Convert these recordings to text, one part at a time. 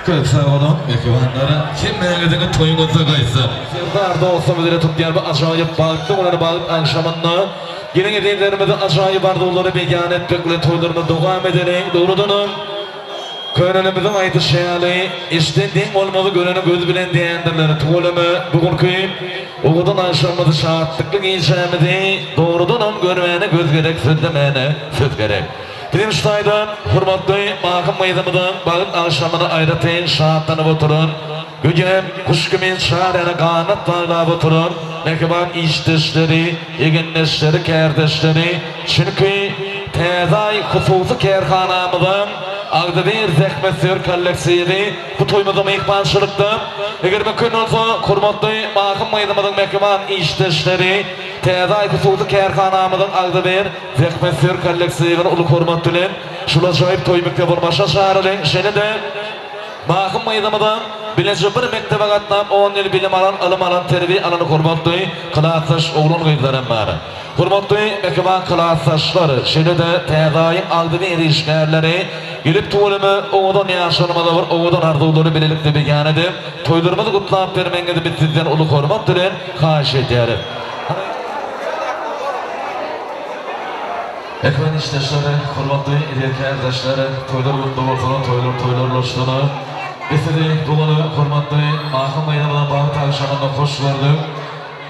Köp sag boluň mähribanlar. Hemmäňiziň toýuňyzda gaýtsa. Serdar dostumyz ile tutýan bu ajaýyp bagtly bolan bagt agşamynda geliň ezizlerimize ajaýyp arzuwlary beýan etmek bilen toýlarymyzy dowam edeliň. Dogrudanam könelerimiziň aýdyşy ýaly eşiden deň bolmaz göreni göz bilen dändirler. Tüweleme bu günki owadan agşamymyzy şatlykly gijämizi dogrudanam görmäne göz gerek sözlemäne söz gerek. Biziň şu taýda hormatly Mahym gyzymyzyň bagt agşamyna aýratyn şatlanyp oturan, göýä guş kimin çar ýana ganat baglap oturan mähriban işdeşleri, egindeşleri, kärdeşleri, çünki Täze Aý hususy kärhanamyzyň agzybir zähmetsöýer kollektiwi bu toýumyzda myhmançylykda. Eger mümkin bolsa, hormatly Mahym gyzymyzyň mähriban işdeşleri, Täze Aý hususy kärhanamyzyň agzybir Zähmetsöýer kollektiwini uly hormat bilen şul ajaýyp toý mekdebe başa çagyralyň. Şeýle-de Mahym gyzymyzyň bileje bir mekdebe gatnap on ýyl bilim alan, ylym alan, terbiýe alan hormatly klasdaş oglan-gyzlaram bar. Hormatly mähriban klasdaşlar, şeýle-de Täze aýyň agzybir işgärleri gelip tüweleme owadan ýaşlarymyza bir owadan arzuwlary bilelikde beýan edip, toýlarymyzy gutlap bermegiňizi biz sizden uly hormat bilen haýyş edýäris. Mähriban işdeşler, hormatly eziz kärdeşler, toýlar gutly bolsun, toýlar toýlarlaşsyn. Biz sizi bu güni hormatly Mahym gyzymyzyň bagt agşamynda hoş gördük.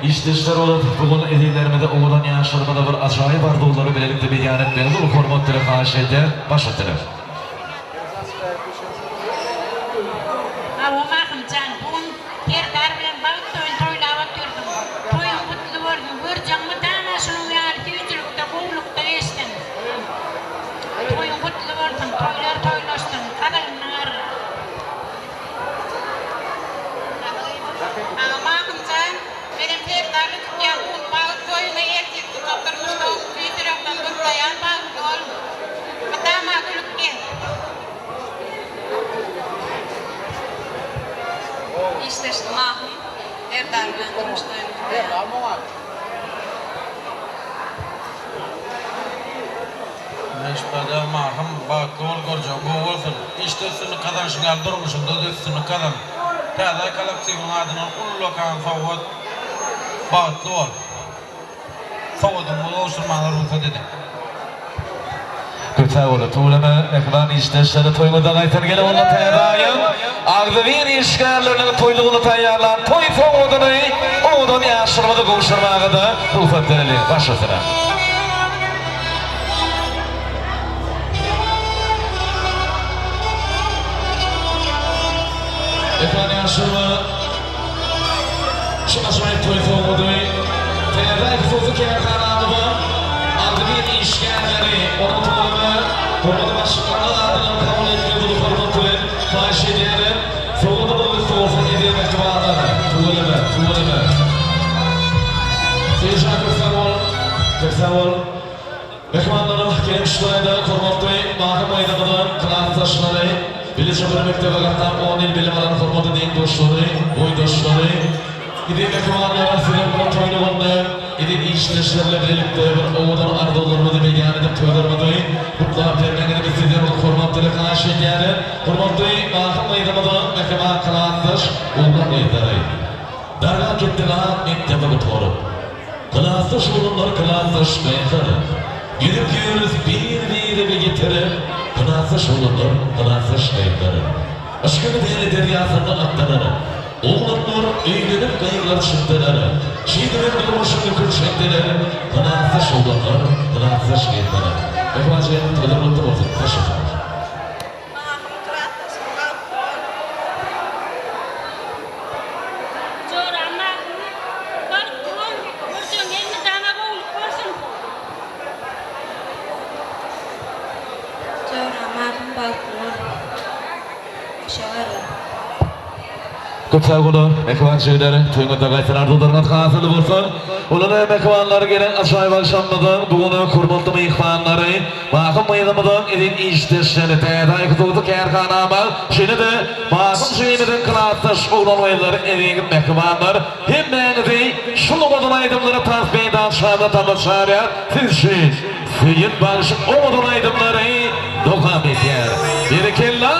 Işdeşler bolup, bu gün ezizlerimize, owadan ýaşlarymyza bir ajaýyp arzuwlary bilelikde beýan etmegiňizi uly hormat bilen haýyş edýäs. Baş üstüne. Hawa Mahymjan, bu gün Serdar bilen bagt toýuny toýlap otyrdyň. Toýuň gutly bolsun, görjeň mydama şunuň ýaly süýjülikde, gowulykda geçsin. Toýuň gutly bolsun, toýlar toýlaşsyn, gazagyňdan arra. Hawa Mahymjan, menem Serdarly tutýan bu gün bagt toýuňy ertir tutup durmuş toýuň tüýs ýürekden gutlaýan bagtly bol. Mydama gülüp gez. Işdeşli Mahym Serdar bilen durmuş toýuny gutlaýan. Meşbada Mahym bagtly bol görjegiň gowy bolsun. Işde üstünlik gazanşyň ýaly durmuşyňda-da üstünlik gazan. Täze aý kollektiwiň adyndan ullakan sowgat Bagtly bol. Sowgadyňy gowşurmaga rugsat ediň. Köp sag boluň tüweleme mähriban işdeşler toýuňyzda gaýtar gelip onda täze aýyň agzybir işgärleriniň toýlugyny taýýarlan toý sowgadyny owadan ýaşlarymyza gowşurmaga-da rugsat bereliň baş üstüne. Mähriban ýaşlarymyz. Şu ajaýyp toý sowgady Täze hususy kärhanamyzyň agzybir işgärleri, onuň tolary hormatly Baştutanymyz adyndan kabul etmegi uly hormat bilen haýyş edýärin. Sowgadymyz gutly bolsun, eziz mähribanlar! Tüweleme, tüweleme! Seýitjan köp sag bol, köp sag bol! Myhmanlaryň geliň şu taýda hormatly Mahym gyzymyzyň klasdaşlary, bileje bir mekdebe gatnap on ýyl bilim alan hormatly deň-duşlary, boýdaşlary, eziz myhmanlar siziň bu toýlugynda eziz işdeşler bilen bilelikde bir owadan arzuwlarymyzy beýan edip toýlarymyzy gutlap bermegiňizi biz sizden uly hormat bilen haýyş edýäris. Hormatly Mahym gyzymyzyň mähriban klasdaş oglan-gyzlary! Dargap gitdi ak mekdebi gutaryp. Klasdaş oglanlar klasdaş gyzlar. Gezip ýörüs bir-birimi ýitirip. Klasdaş oglanlar klasdaş gyzlar. Yşkyň däli derýasynda atlanar. Oglanlar öýlenip gyzlar çykdylar. Şeýdibem durmuşyň ýüküni çekdiler. Klasdaş oglanlar klasdaş gyzlar. Mähriban jigim toýlar gutly bolsun. Hoş otur. Mahym klasdaşym bagtly bol. Joram Mahym bagtly bol. Görjegiň elmydama gowulyk bolsun. Joram Mahym bagtly bol. Hoşa galyň. Köp sag boluň mähriban jigiler toýuňyzda gaýtan arzuwlaryňyz hasyl bolsun. Olara mähribanlar gelen ajaýyp agşamymyzyň bu güni hormatly myhmanlary Mahym gyzymyzyň eziz işdeşleri Täze Aý hususy kärhanamyz şeýle-de Mahym jigimiziň klasdaş oglan-gyzlary eziz mähribanlar hemmäňizi şul owadan aýdymlara tans meýdançamyza tamaşa Siz üçin Söýün bagşyň owadan aýdymlary dowam edýär. Berekella!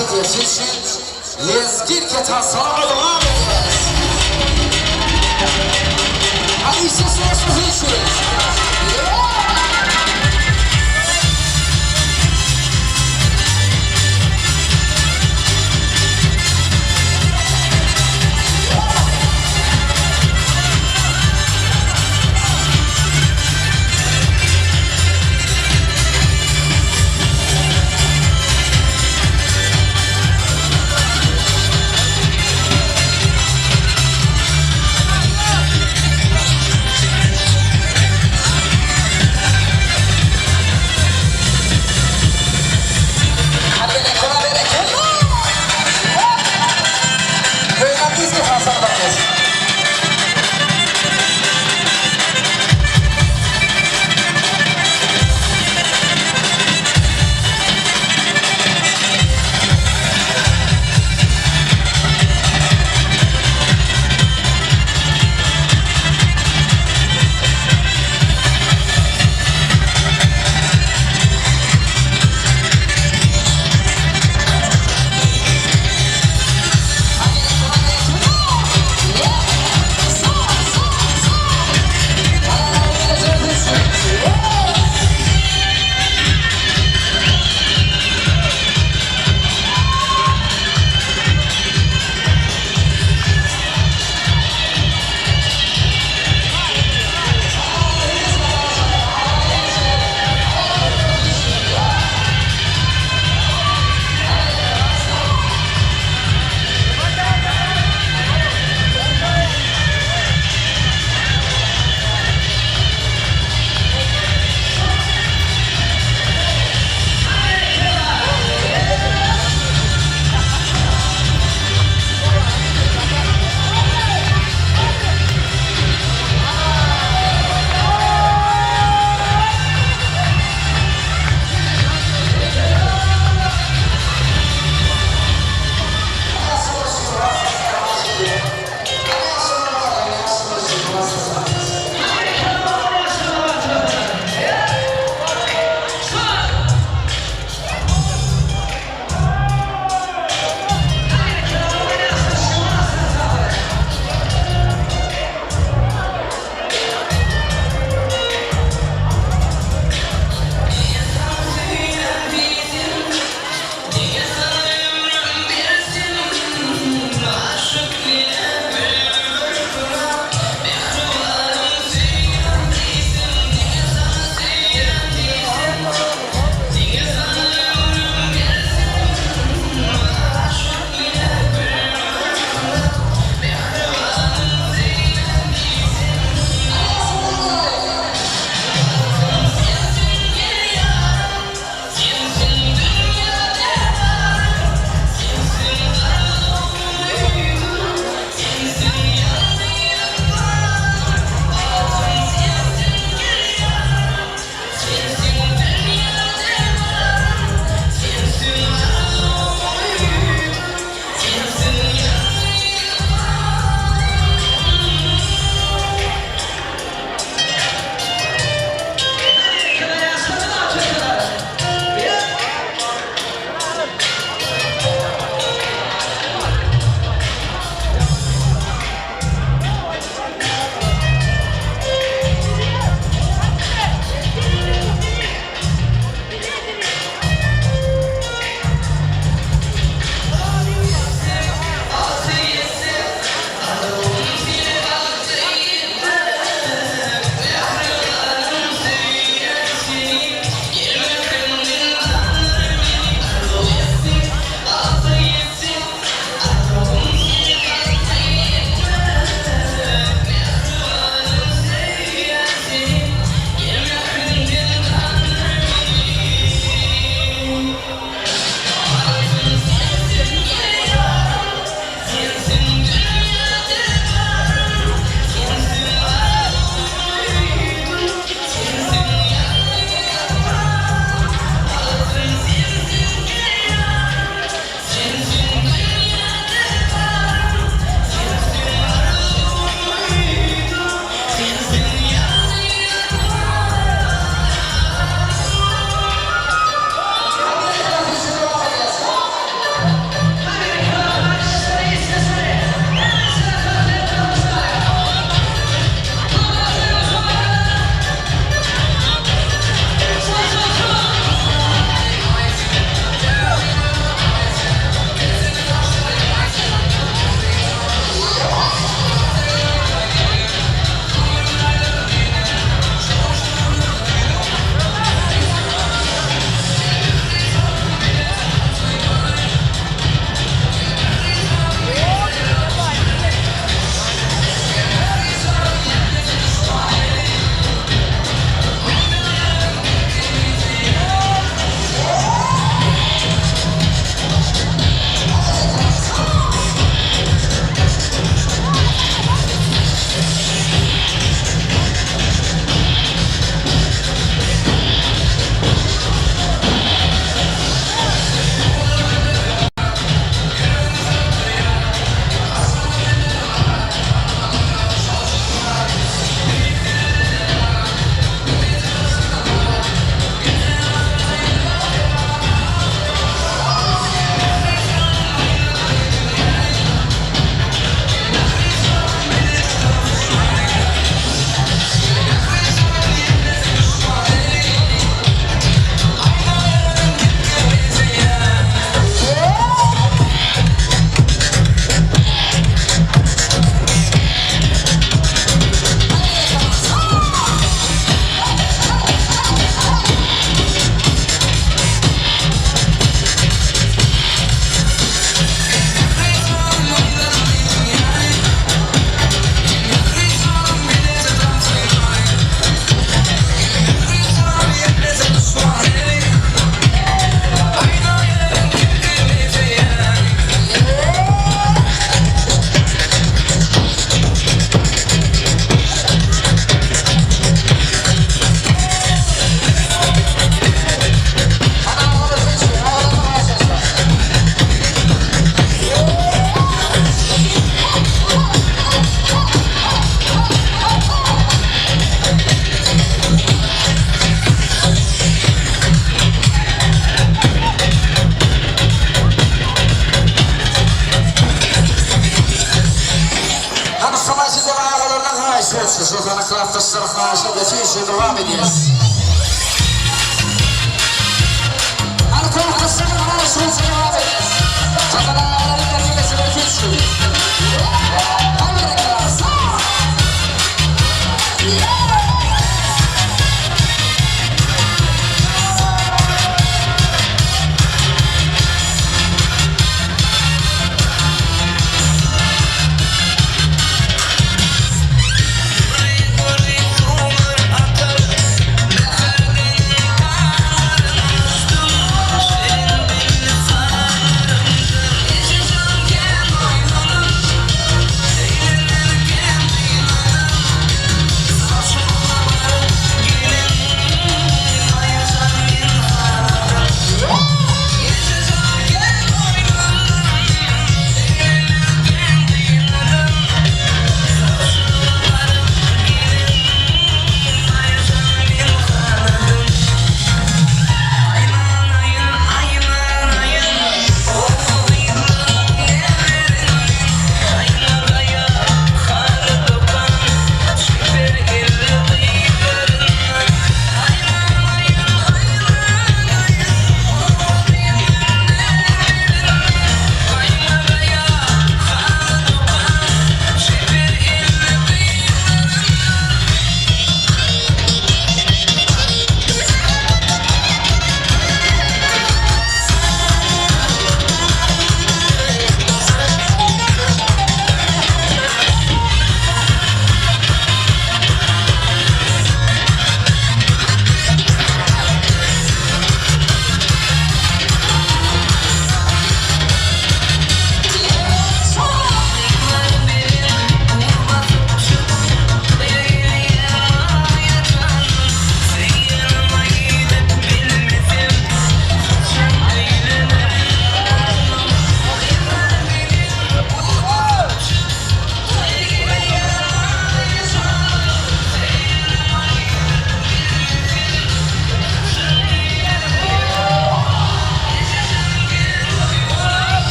Hediyesi için Lezginke tanslara devam ederiz. Alice Sosuz için. Yeah!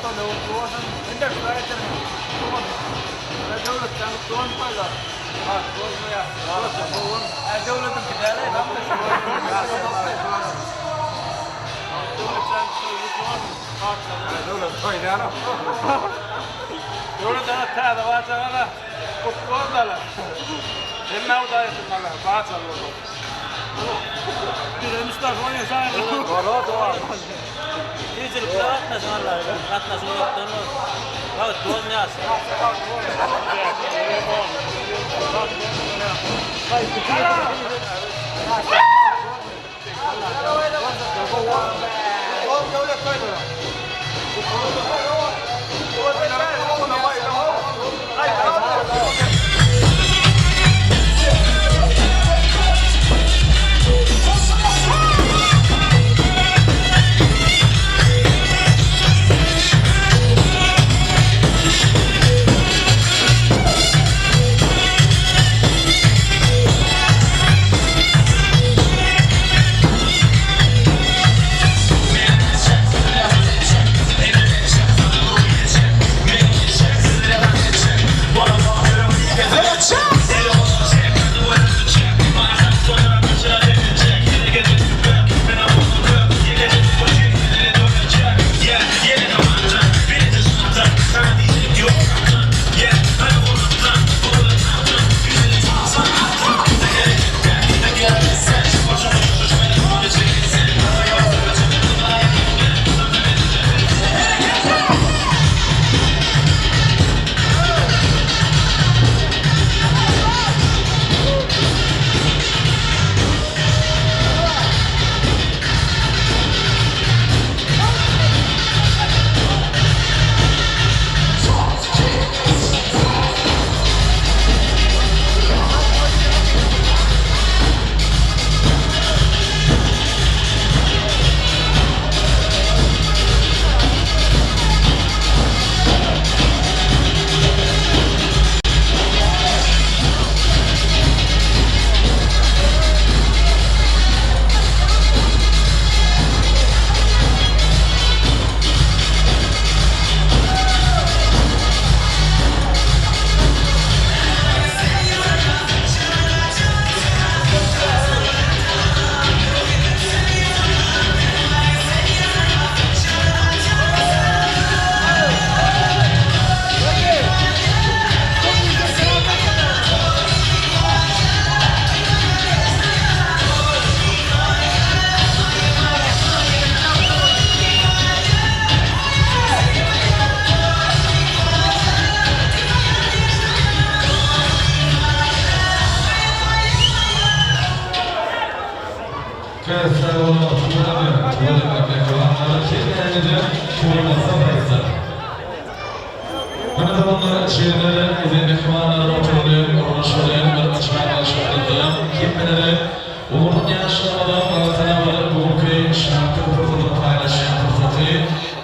toýlar gutly bolsun. Ender şular ýeterin. Gutly bolsun. Döwletjan gutly bolsun toýlar. Bagtly bolsun ýaşlar. Döwletjan gowy bolsun. Döwletiňki däl-eý, Döwletjan toý gutly bolsun. Döwlet toý däl o. Döwlet aga täze barjaga gutly bolsun ala. Hemmä hudaý etsin ala barjaly bolsun. Süýjülikler gatnaşyň Allaha gatnaşyň uzakdan bolsun. Bagtly bolun ýaşlar.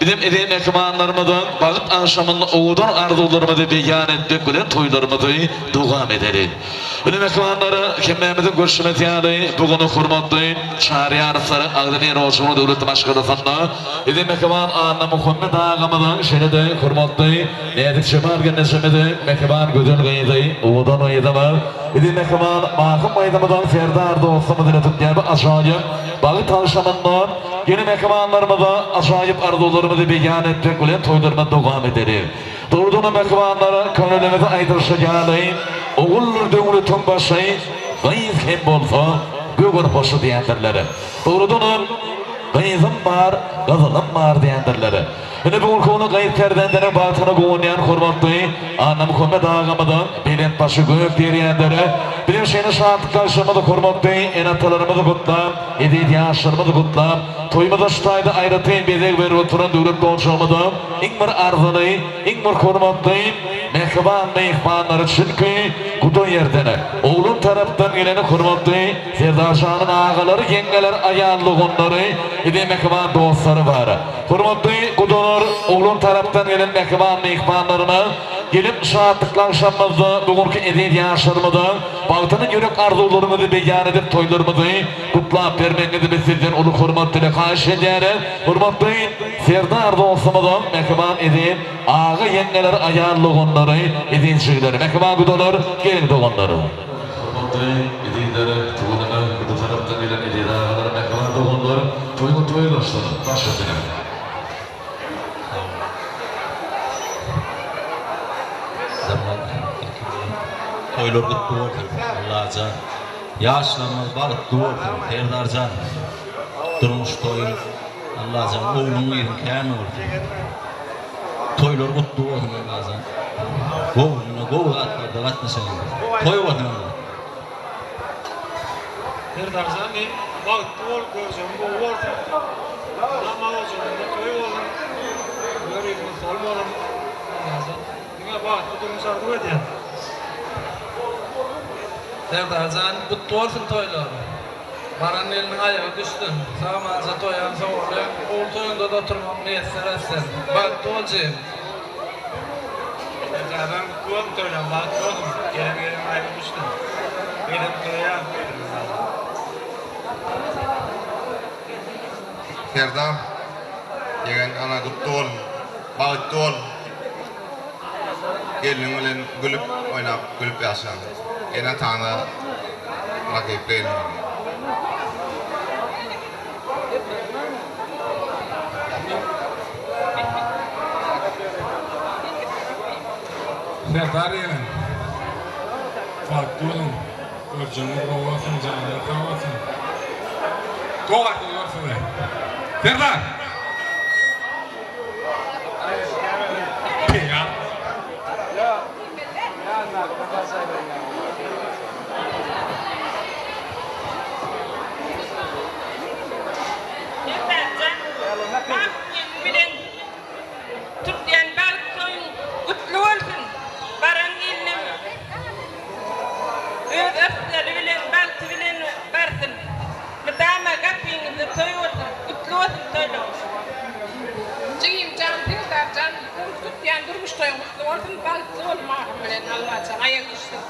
Bizim eziz myhmanlarymyzyň bagt agşamynda owadan arzuwlarymyzy beýan etmek bilen toýlarymyzy dowam edeli. Ine myhmanlar, hemmämiziň görşümiz ýaly, bu gün hormatly Çaryýarowlaryň agzybir ojagyň döwletli maşgalasynda eziz myhman Annamuhammet agamyzyň şeýle-de hormatly Näzik Jemal gelnejemiziň mähriban gözel gyzy, owadan gyzymyz, eziz myhman Mahym gyzymyzyň Serdar dostumyz ile tutýan bu ajaýyp bagt agşamynda ýene mähribanlarymyza ajaýyp arzuwlarymyzy beýan etmek bilen toýlarymyzy dowam edeli. Dogrudanam mähribanlar, könelerimiziň aýdyşy ýaly, Oguldyr döwletiň başy, gyz hem bolsa, göwün hoşy diýendirler. Dogrudanam, Gyzym bar, gyzylym bar diýendirler. Ine bu günki güni gyz perzendiniň bagtyna guwanýan hormatly Annamuhammet agamyzyň belent başy gök direýändir. Bizem şeýle şatlykly agşamymyzy hormatly ene-atalarymyzy gutlap, eziz ýaşlarymyzy gutlap, toýumyza şu taýda aýratyn bezeg berip oturan döwlet gonjagymyzyň iň bir arzyly, iň bir hormatly mähriban myhmanlary çünki guda ýerden, oglan tarapdan gelen hormatly Serdarjanyň agalary, ýeňňeleri, aýal doganlary, ine mähriban dostlary bar. Hormatly gudalar, oglan tarapdan gelen mähriban myhmanlarymyz! Gelip şatlykly agşamymyzda bu günki eziz ýaşlarymyzyň bagtyny ýürek arzuwlaryňyzy beýan edip toýlarymyzy gutlap bermegiňizi biz sizden uly hormat bilen haýyş edýäris. Hormatly Serdar dostumyzyň mähriban eziz aga ýeňňeleri aýal doganlary eziz jigiler mähriban gudalar gelin doganlar. Hormatly ezizler tüweleme bu tarapdan gelen eziz agalar mähriban doganlar toýuňa toý goşsun baş üstüne. Zaman ilki bilen toýlar gutly bolsun Allajan ýaşlarymyz bagtly bolsun Serdarjan durmuş toýuň Allajan ogluň gyzyň kän bolsun toýlar gutly bolsun Allajan gowy gowy zatlarda gatnaşaýyň toý bolsun Alla. Serdarjan diýip bagtly bol görjegiň gowy bolsun Mama ojagynda toý bolsun gör ýüzüňiz solmasyn Serdarjan diňe bagtly durmuş arzuw edýän. Serdarjan gutly bolsun toýlar. Baran gelniň aýagy düşsün. Sag-amanja toýam sowaly. Ogul toýuňda-da oturmak miýesser etsin. Bagtly bol jigim. Serdarjan gutly bolsun toýlaň bagtly bolsun. Gelen gelniň aýagy düşsün. Gyzam toýa. Serdar ýegen ana gutly bol bagtly bol gelniň bilen gülüp oýnap gülüp ýaşa ene ataňa rakyp gelin. Serdar ýegen bagtly boluň görjegiňiz gowy bolsun janyňyz sag bolsun gowy arzuwlar size Serdar. Serdarjan bagt bilen tutýan bagt toýuň gutly bolsun baran gelnim öz ysgaly bilen bagty bilen barsyn mydama gapyňyzda toý bolsun gutly bolsun toýlaryňyz. Jigimjan Serdarjan tutýan durmuş toýuň gutly bolsun bagtly bol Mahym bilen Allajan aýagy düşsün.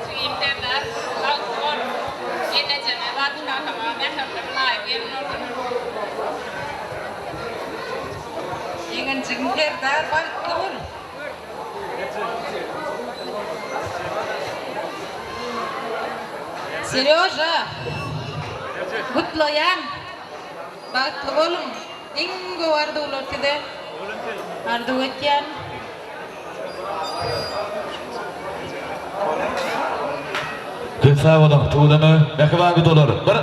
Jigim Serdar bagtly bol gelnejeme Batyr kakama mähirli mylaýym gelin bolsun. Ýegenjigim Serdar bagtly bol. Serýoža gutlaýan bagtly boluň iň gowy arzuwlar size arzuw etýän. Köp sag boluň tüweleme mähriban gudalar bir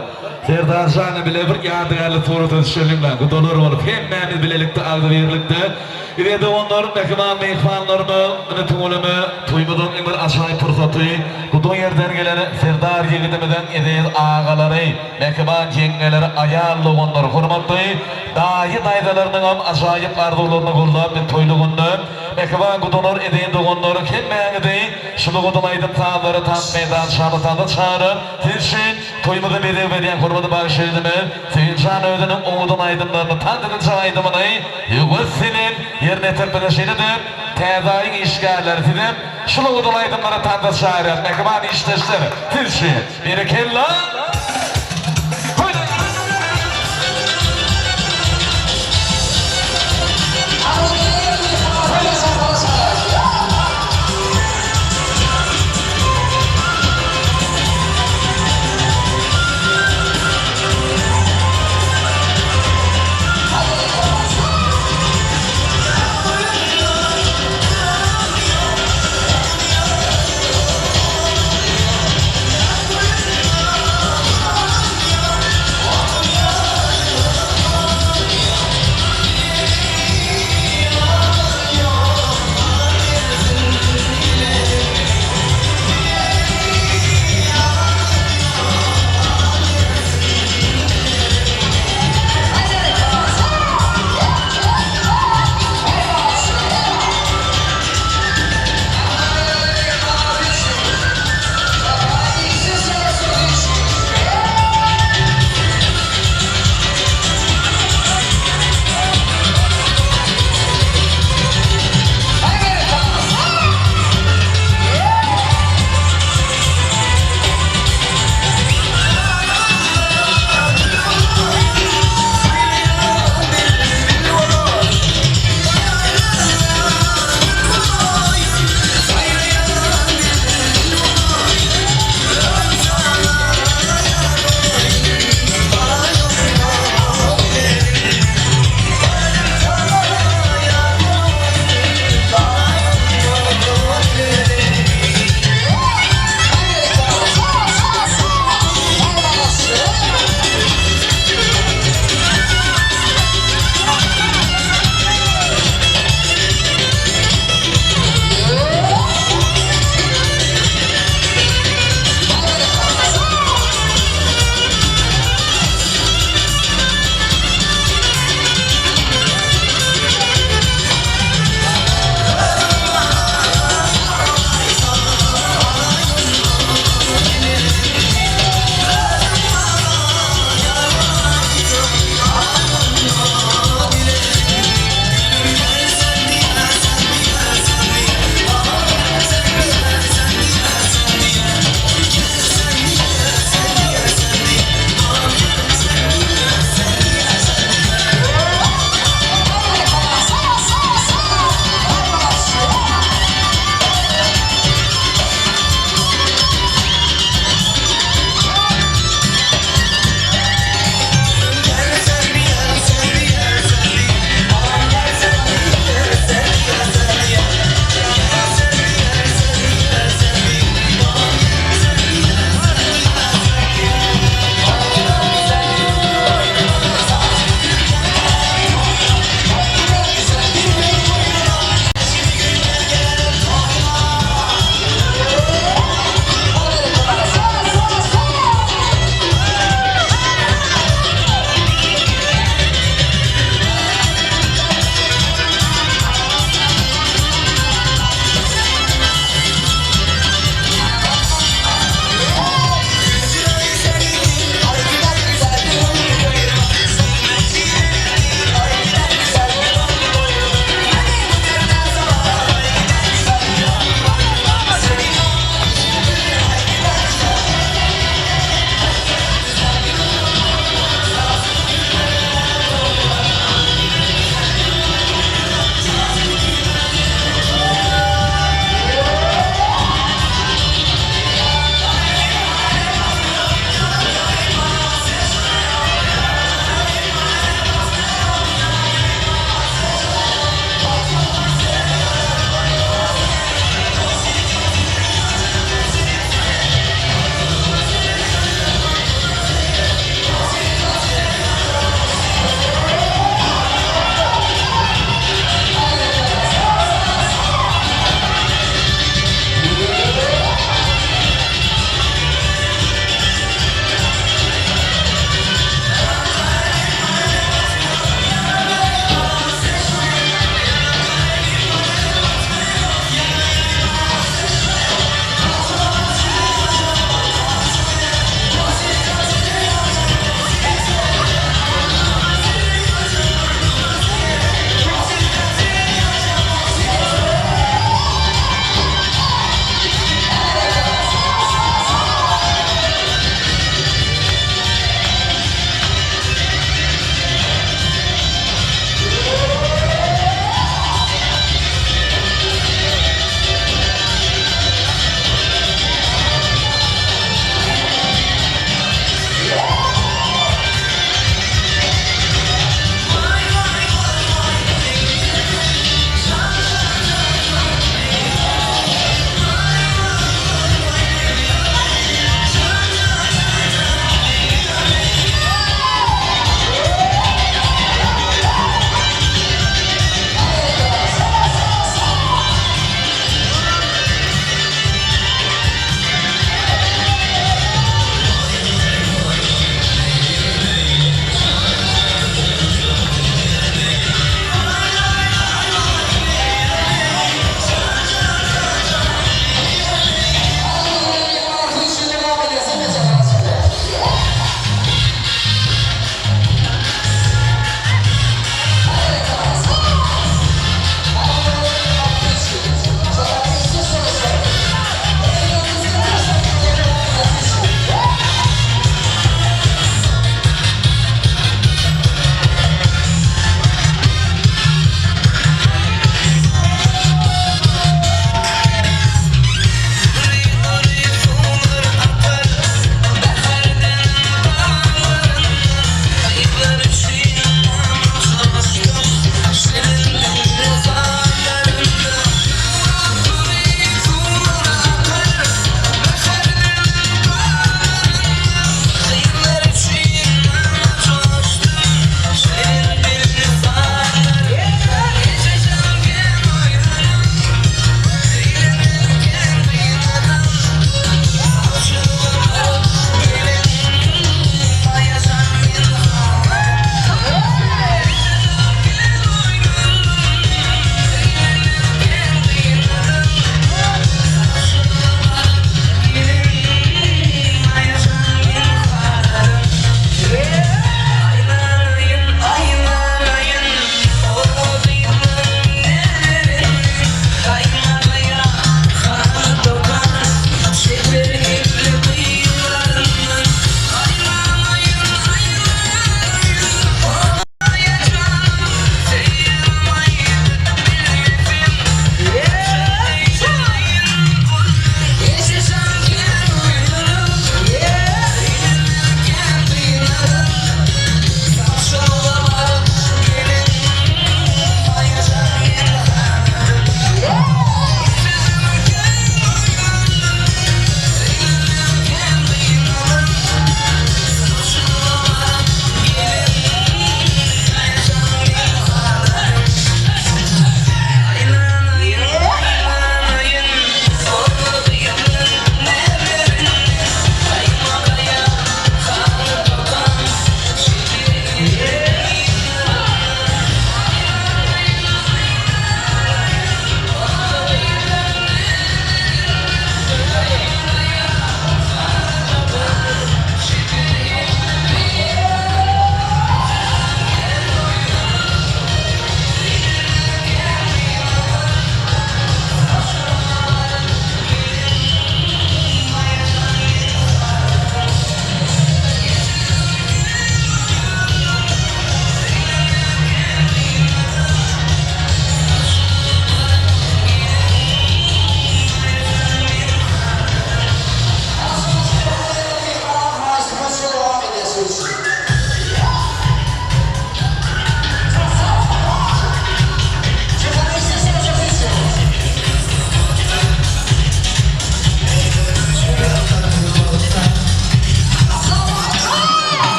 Serdar jana bile bir ýadygärlik surata düşeliňle gudalar bolup hemmämiz bilelikde agzybirlikde Ine doganlar mähriban myhmanlarymyz ine tüweleme toýumyzyň iň bir ajaýyp pursaty guda ýerden gelen Serdar ýigidimiziň eziz agalary mähriban ýeňňeleri aýal doganlar hormatly daýy daýzalarynyňam ajaýyp arzuwlaryny goldap biz toýly günde Mähriban gudalar, eziz doganlar, hemmäňizi şu lugadan aýdym-sazlary tans meýdançamyzda çagyryp, siz üçin toýumyza bezeg berýän hormatly bagşy-ýigidimiz Söýünjan özüniň owadan aýdymlaryny, tans ediljek aýdymyny höwes bilen ýerine ýetirip biler. Şeýle-de Täze Aýyň işgärleri sizem şu lugadan aýdymlary tansa çagyrýas, mähriban işdeşler, siz üçin. Berekella!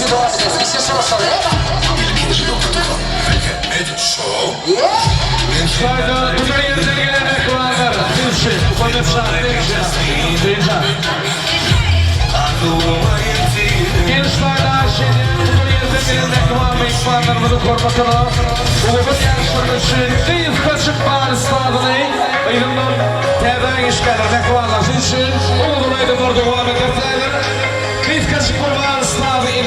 Üçin dowam edýäris. Işe başlaly. Şaýda bu ýerden gelen mehmanlar, siz üçin Muhammet Şa Gençlerden bu ýerden gelen mehman mehmanlarymyzy hormatyna Ugurly ýaşlar üçin gysgaçyk bar sazyny yzyndan täze işgärler mehmanlar siz üçin ugurly aýdymlar dowam eder. Gysgaçyk bir bar sazy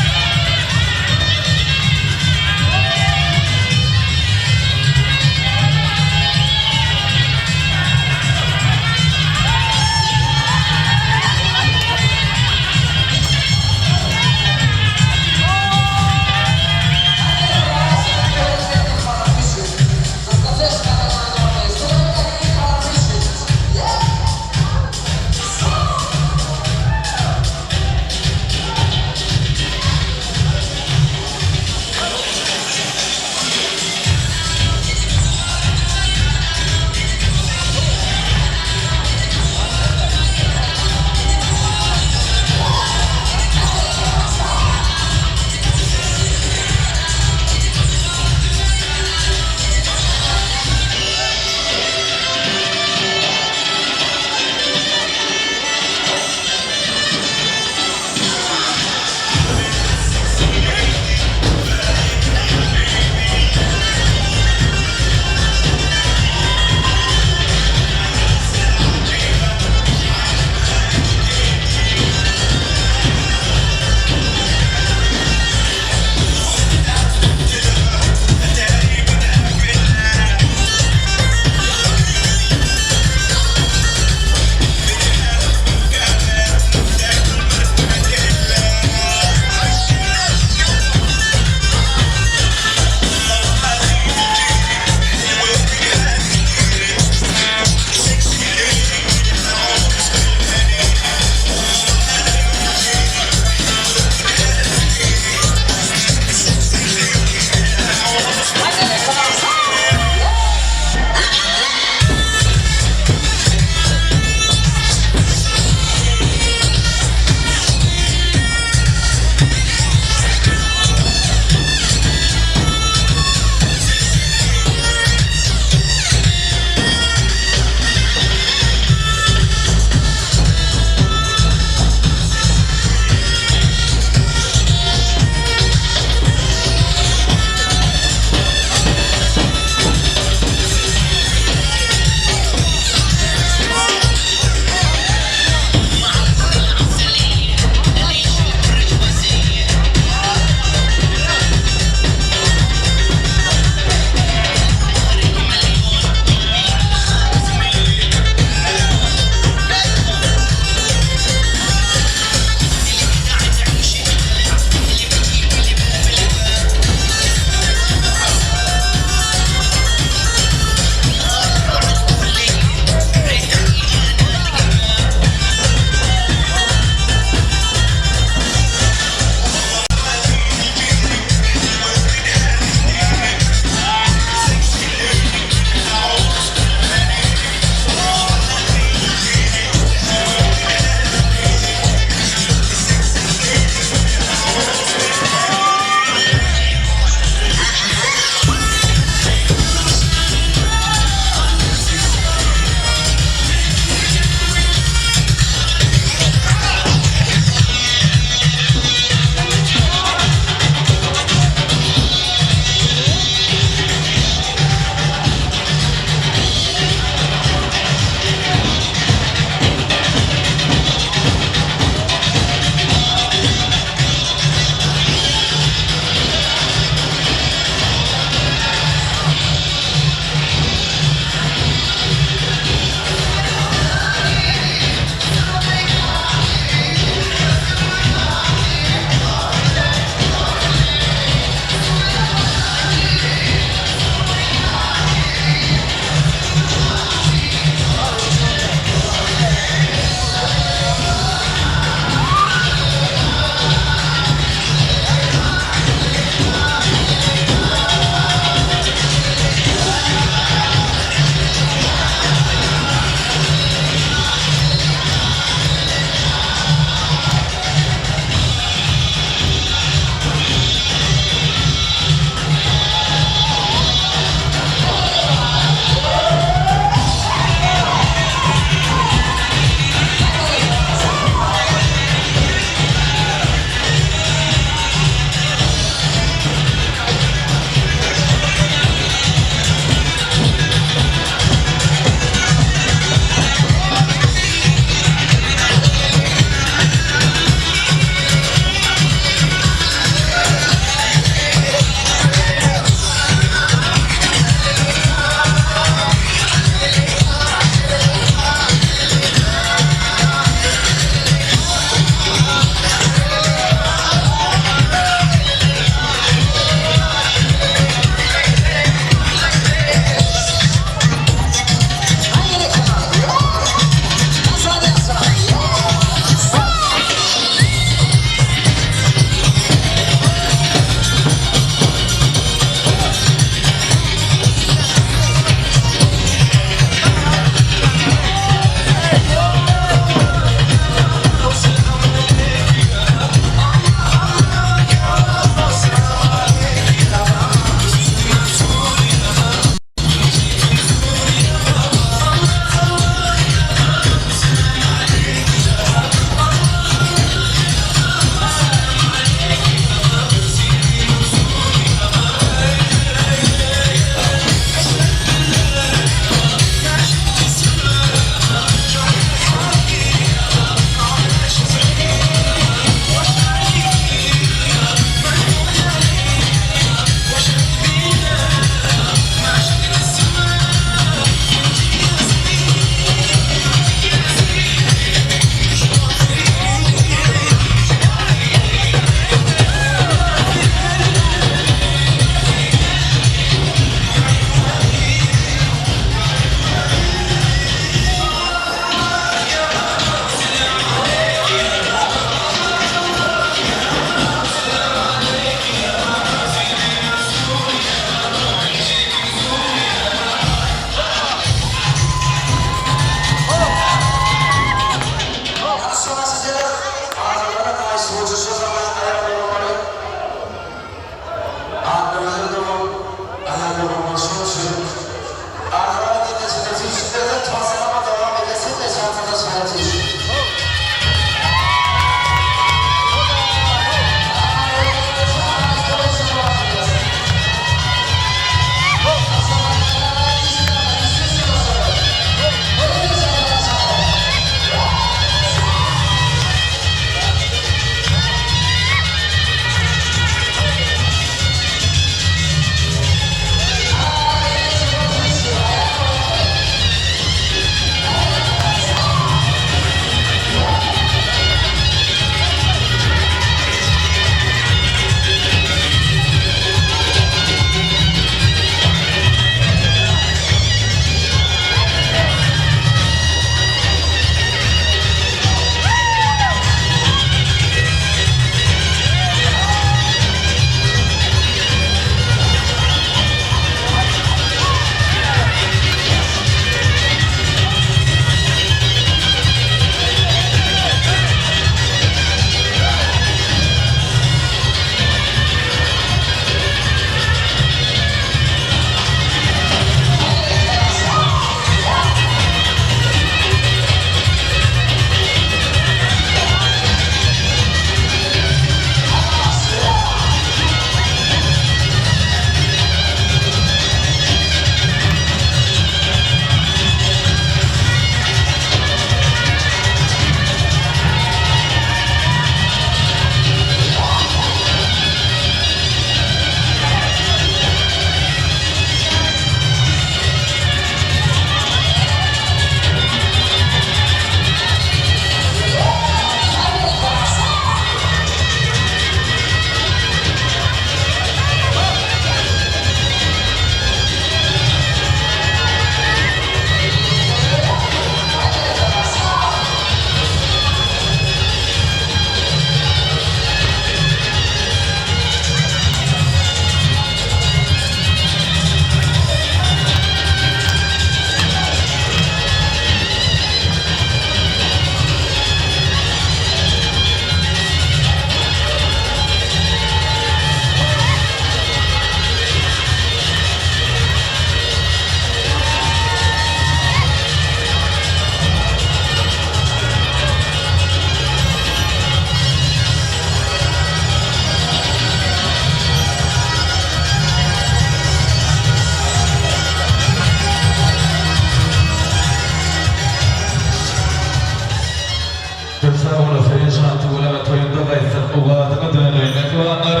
sag bol Söýünjan tüweleme toýuňda gaýtsyn ugadyňa döneýin mähribanlar.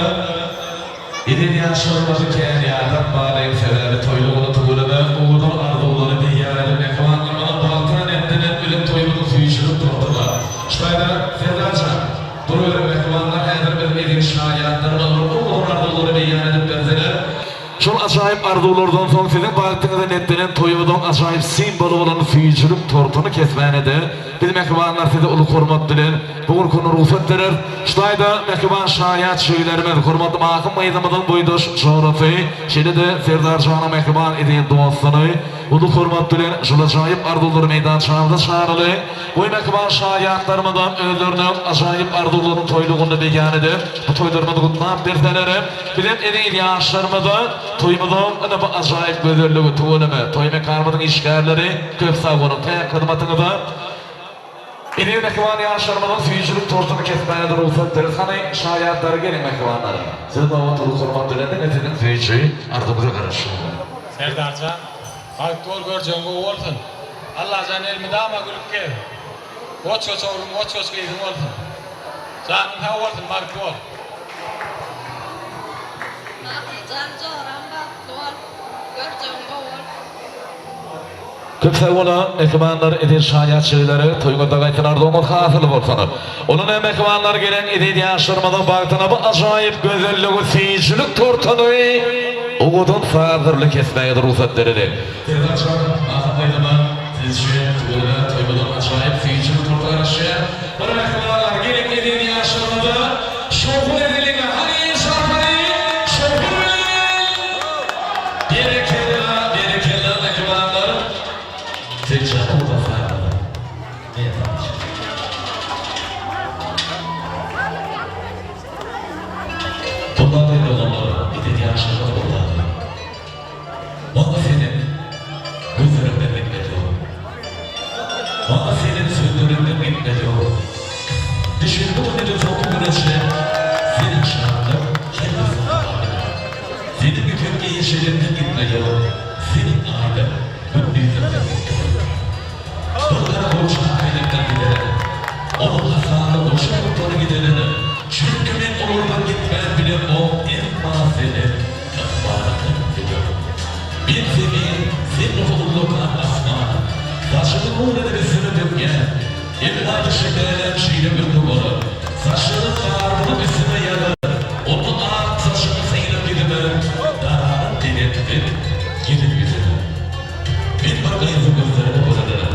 Eziz ýaşlarymyzy kän ýadatmalyň sebäbi toýlugyny tüweleme owadan arzuwlary beýan edip mähribanlarymyzyň bagtyna netlenen biziň toýumyzyň süýjülik tortuna. Ştaýda Serdarjan duruberiň mähribanlar häzir biziň eziz şaýatlarymyz bir owadan arzuwlary beýan edip berseler. Şol ajaýyp arzuwlardan soň siziň bagtyňyza netlenen toýumyzyň ajaýyp simwoly bolan süýjülik tortuny kesmäne-de biz mähribanlar size uly hormat bilen bu gün kün rugsat bereris. Şutaýda mähriban şaýat şeýlerimiz, hormatly Mahym gyzymyzyň boýdaş jorasy, şeýle-de Serdar janyň mähriban eziz dostuny uly hormat bilen şol ajaýyp arzuwlary meýdançamyza çagyraly. Goý mähriban şaýatlarymyzam özleriniň ajaýyp arzuwlaryny toýlugynda beýan edip, bu toýlarymyzy gutlap berseler. Bizem eziz ýaşlarymyza toýumyzyň ine bu ajaýyp gözelligi tüweleme toý mekanymyzyň işgärleri köp sag boluň päk hyzmatyňyza Eziz mähriban ýaşlarymyzyň süýjülik tortuny kesmäge rugsat beris hany şaýatlary geliň mähribanlar siz nobat uly hormat bilen diňe siziň süýji arzuwyňyza garaşýarys. Serdarjan bagtly bol görjegiň gowy bolsun Allajan elmydama gülüp gez Goç goç ogluň goç goç gyzyň bolsun. Janyň sag bolsun bagtly bol. Mahymjan joram bagtly bol. Görjegiň gowy bolsun. Köp sag boluň mähribanlar eziz şaýat şeýlere toýuňyzda gaýtyn arzuwyňyz hasyl bolsun. Ondan hem mähribanlar gelen eziz ýaşlarymyzyň bagtyna bu ajaýyp gözelligi süýjülik tortuny owadan sazlar bilen kesmäge rugsat bereliň. Serdarjan Mahym gyzyma siz üçin tüweleme toýumyzyň ajaýyp süýjülik torty garaşýar. Bir mähribanlar geliň eziz ýaşlarymyza şowhun edeliň hany şarpyny şowhun bilen Berekella berekella mähribanlar Serjan owadan sazlar Nätanyş. Gurbanly doganlar eziz ýaşlarymyz gurbanly. Maňa seniň gözleriňden gitmedi ol. Maňa seniň sözleriňden gitmedi ol. Düşündim indi soňky güneşe seniň şatlyk her bir sahypaňda. Seniň ýüpek geýişleriňden gitmedi ol. Seniň aýdyň gündiziňden gitmedi ol. Bir gara goçuň köýnekden gideren, Onuň hasaby goşa gutany gideren, Çünki men olardan gitmän bilemok, Emma seniň ykbalyňdan giderin. Men zemin, sen bolsa ullakan asman, Saçyňy nur edip üstüne dökýän, Emma düşünmänem şeýle ömri bolar, Saçlaryň garybynyň üstüne ýazar, Onda ak saçyňy synap ýüzüme, Dararyň belentden gelin ýüzüne. Men bir gyzy gözlerine görerin,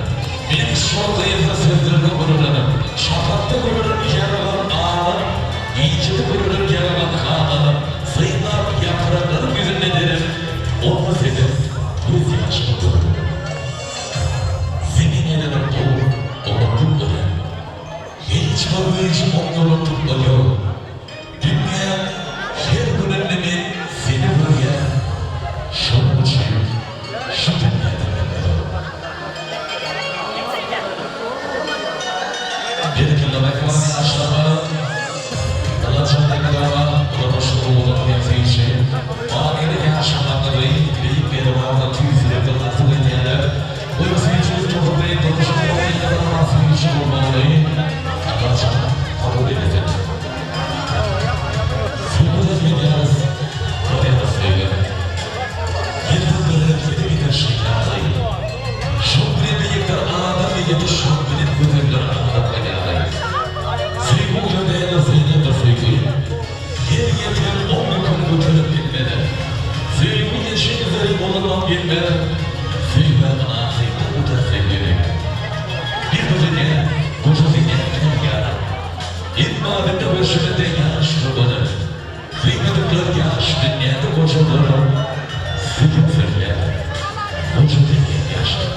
Men şol gyzda sözlerine görerin, Şapakda görerin ýaralan alyň, Gijede görerin ýaralan hanalyň, Synlap ýapraklaryň ýüzünde derim, Onda seniň göz ýaşyňy görerin. Zemin ýelenim gowy, oňatlyk gören, Hiç bir güýjüm oňňalan tutmaýar. Dünýäň her gününde men seni görýän, Şonuň üçin şu dünýäden men uzak. Berekella mähriban ýaşlara Allajan elmydama olara şol owadan hem süýji, manyly ýaşamagyňyzy Beýik Beribardan tüýs ýürekden arzuw edýänler. Goý süýjülik tohumy durmuşyňyzyň elmydama süýji bolmagyny Allajan kabul eylesin. Söýgüden gelýäris, barýarys söýgä. Ýyldyzlara ýene gider şeýtany. Şol bilen beýikdir adam niýeti şol bilen gözeller adam aýaly. Söýgi uly däldir zeýnepdir söýgi. Her ýeten oň ýüküni göterip gitmeli. Söýgi neşe üzeri bolanam gelmez. Söýgä mynasypdyr bu da söýgüli. Bir bu dünýä, goja dünýä kän ýaran. Emma bizde görşümizde ýaş görmedik. Söýmedikler ýaş dünýäde gojalar. Söýüp sözlär, goja dünýä ýaşlar.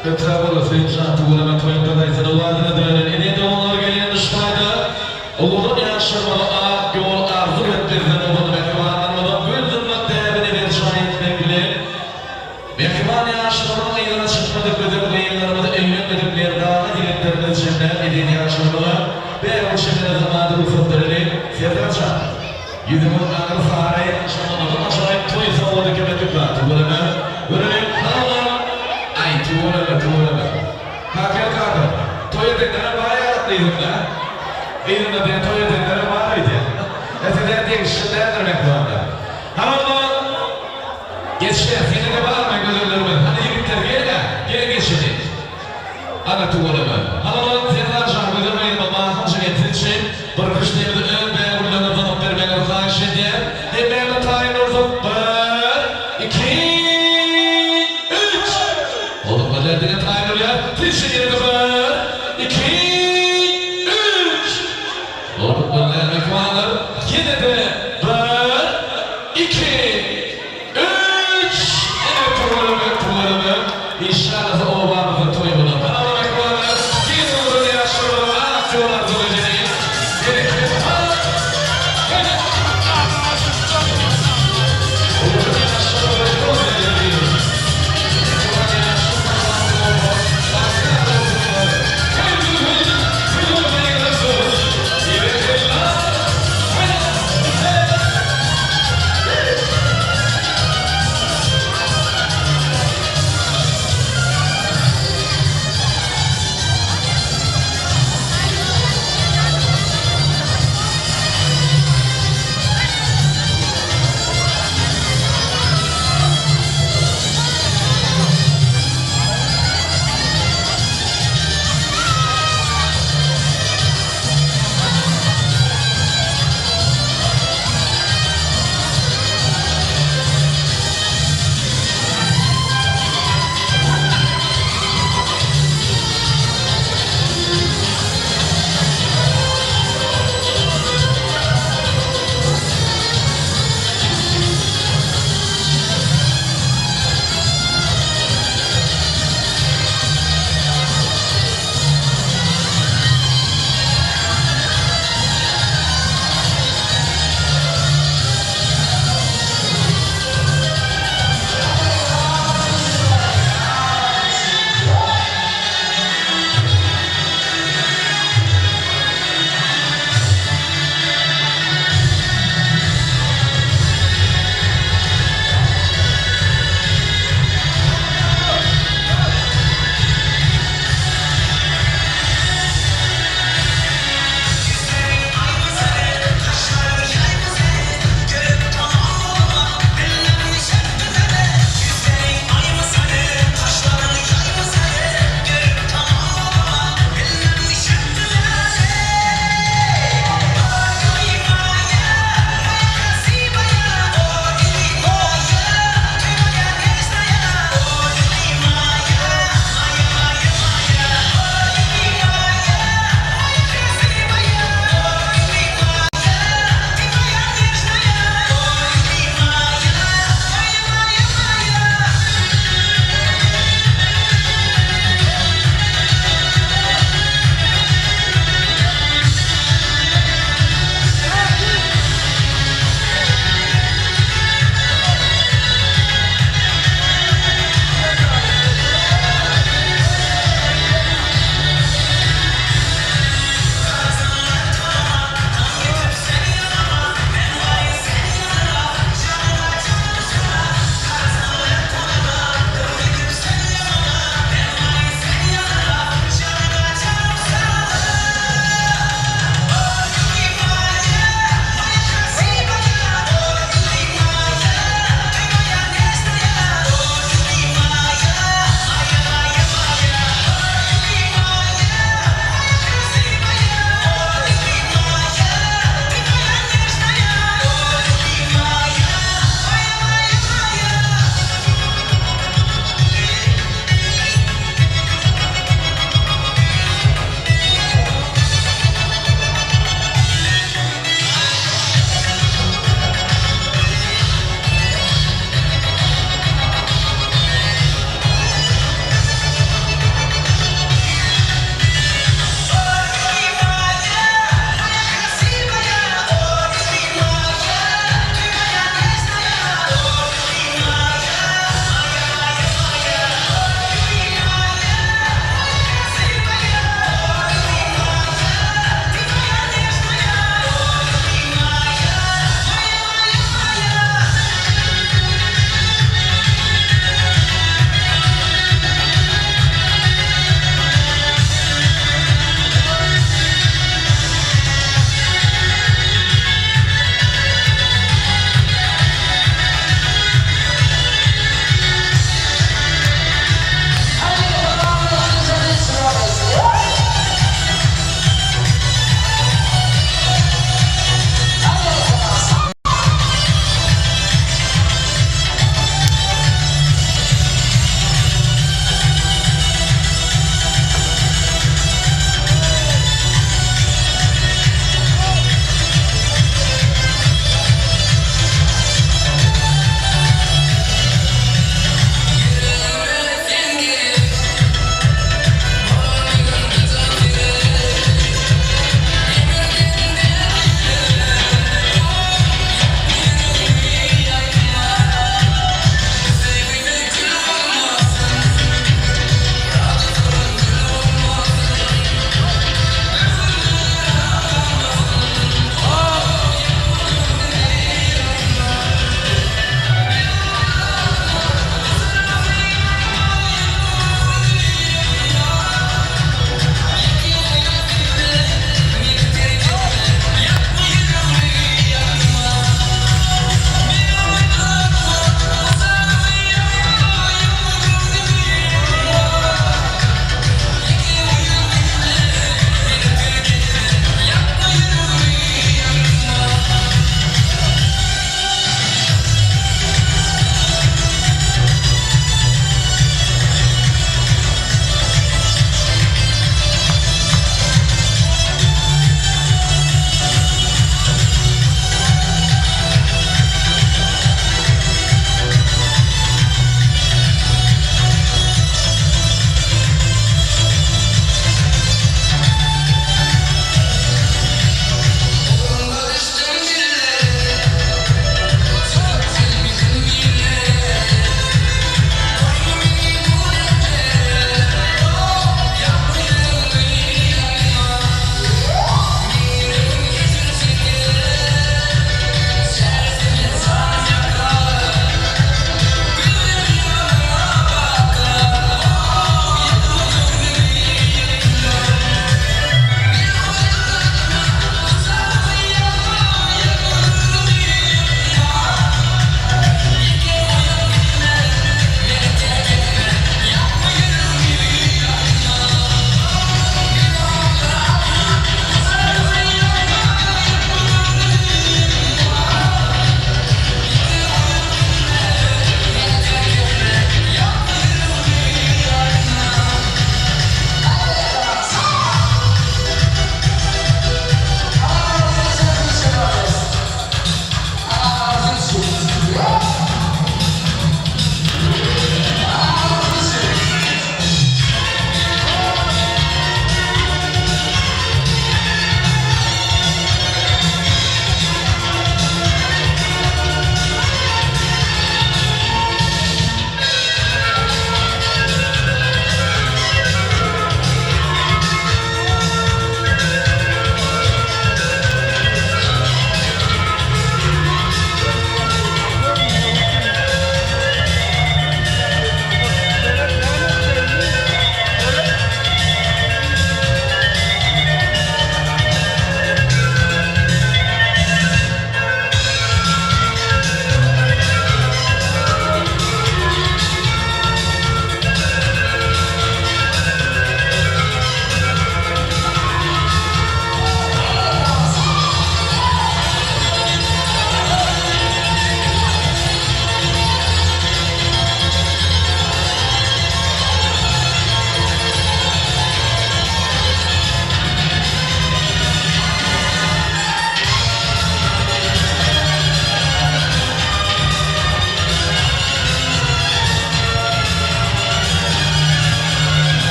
Köp sag bol Hüseýin jan tüweleme toýuň gazaýsyny owazyna dönen eziz doganlar gelýän duşmaýda owadan ýaşlarymyza ak ýol arzuw etmekden owadan mähribanlarymyza gül zyňmak däbini berjaý etmek bilen mähriban ýaşlarymyzyň yzyna çykmadyk gözel gyzlarymyzy öýlenmedik merdana ýigitlerimizi jemläp eziz ýaşlarymyza bägül çemene zamany rugsat bereli Serdar jan ýüzüňiz agyr sary şonda ajaýyp toý sowgady kime tüpe tüweleme göreliň hany Aý tüweleme tüweleme. Kakam kaka, toý edenlerem bar ýaly yzynda. Yzynda diýen toý edenlerem bar öýdýän. Ä size degişli däldir mähribanlar. Hany onda geçýäs ýene-de barmy gözellerimiz hany ýigitler geliň-ä geliň geçeli. Ana tüweleme. Hany onda Serdar jan gözel gyzyma Mahym jigim siz üçin bir küşdemizi öz bägülleriňizi zyňyp bermegiňizi haýyş edýän. Hemmämiz taýyn bolsak bir, iki, üç! Olduk gözler diňe taýyn bolýar. Siz üçin ýene-de bir, iki, üç! Olduk gözler myhmanlar ýene-de bir, iki, üç! Ine tüweleme, tüweleme. Inşallah obamyzda toý bolar. Salam myhmanlar. Giň ömürli ýaşlarymyza ak ýol arzuw edeliň. Bereket hak! Hene!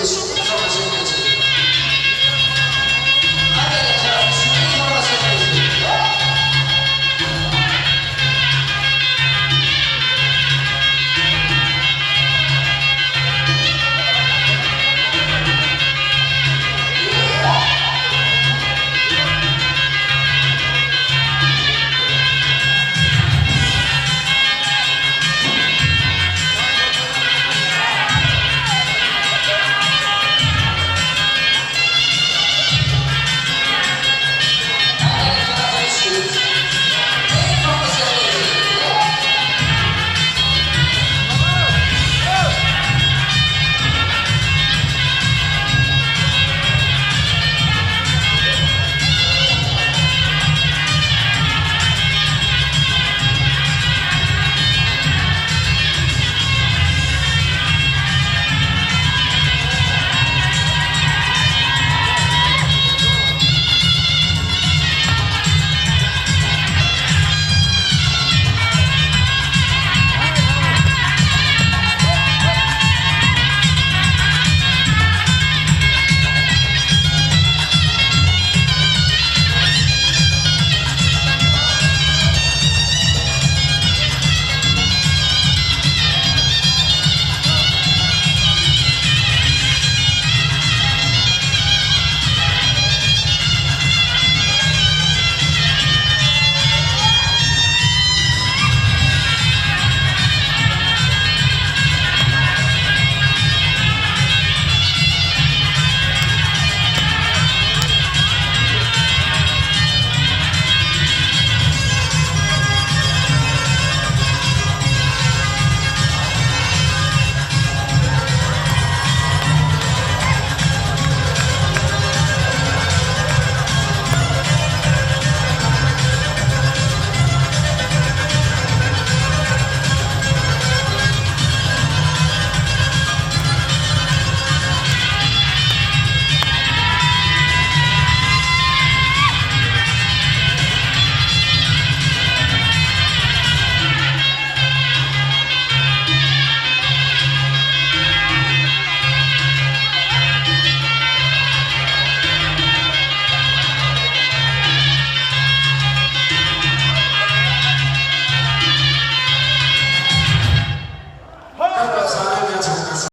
ediş.